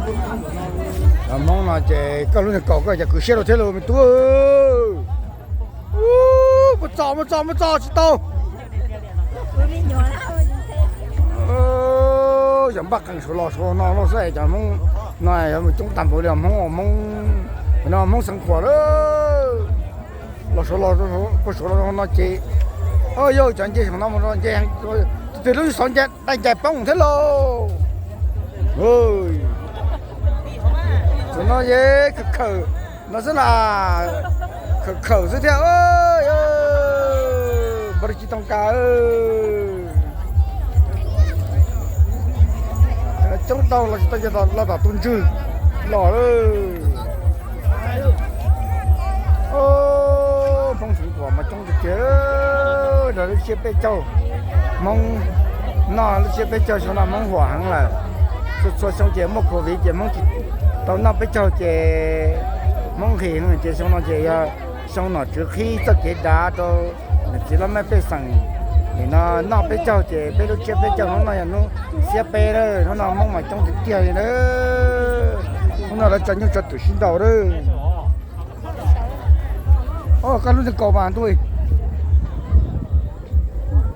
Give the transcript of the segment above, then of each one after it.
Cov Hmoob no ces koj lub niag kaus koj cov kwv siab rau thiab lauj me tub. Muab txo muab txo muab txo tsis tau. Yog npaj qees suav los suav no no xwb cov Hmoob no coob tag npaum li Hmoob, Hmoob, no Hmoob Xeev Khuam lawm. Los suav los, suav los no ces, yog cov nce saum no mus nce, tus twg lub xov nce dai ncaim poob thiab lauj. Tus no yeej khawm khawm no xwb las, khawm khawm xwb thiab. Npaj tsis too ka. Coob tau los tsis tau los tom tus ntswg los lawm. Hmoob Xeev Khuam mas coob tiag tiag, lub tsiab peb caug. Hmoob noj lub tsiab peb caug xyoo no Hmoob huam heev lawm. Txhua txhua xyoo ces muaj covid ces Hmoob tsis tau noj peb caug ces Hmoob nqhis heev ces xyoo no ces yog xyoo nom tswv qhib txoj kev dav rau niam txiv laj mej pej xeem. Nim no noj peb caug ces peb lub tsiab peb caug hnub no yog hnub xiab peb lawm, hnub no Hmoob mas coob tiag tiag li na. Hnub no lawv tso nyuj tso twm sib ntaus lawm. Koj lub niag kaus mas ntuj.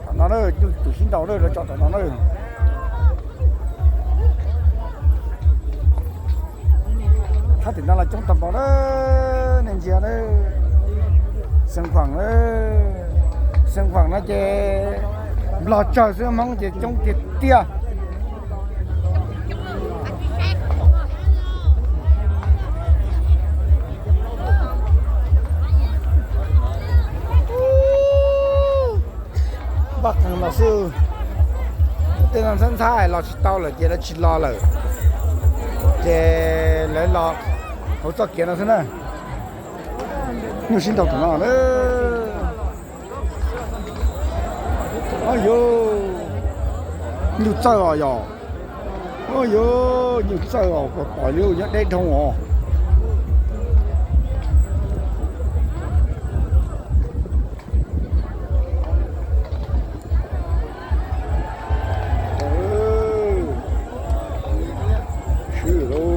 Tom no na, nyuj twm sib ntaus na, lawv tso tom no na. Thab tim no los coob tag npaum na, nej ntsia na. Xeev Khuam, Xeev Khuam no ces Nplog tsawg xwb, Hmoob ces coob tiag tiag. Npaj qees los xwb. Tej no ntxhab ntxhab los tsis tau lawm ces lawv tsis los lawm. Ces lawv los hauv txoj kev no xwb na. Nyuj sib ntaus tom no na. Au yog, nyuj txawj os yog. Au yog, nyuj txawj os, kom pom li nyob deb dhau os. Swb lauj.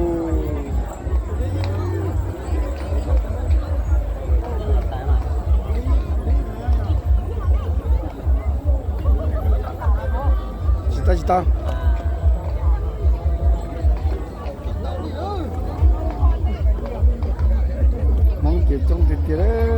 Tsis tau, tsis tau. Hmoob ces coob tiag tiag.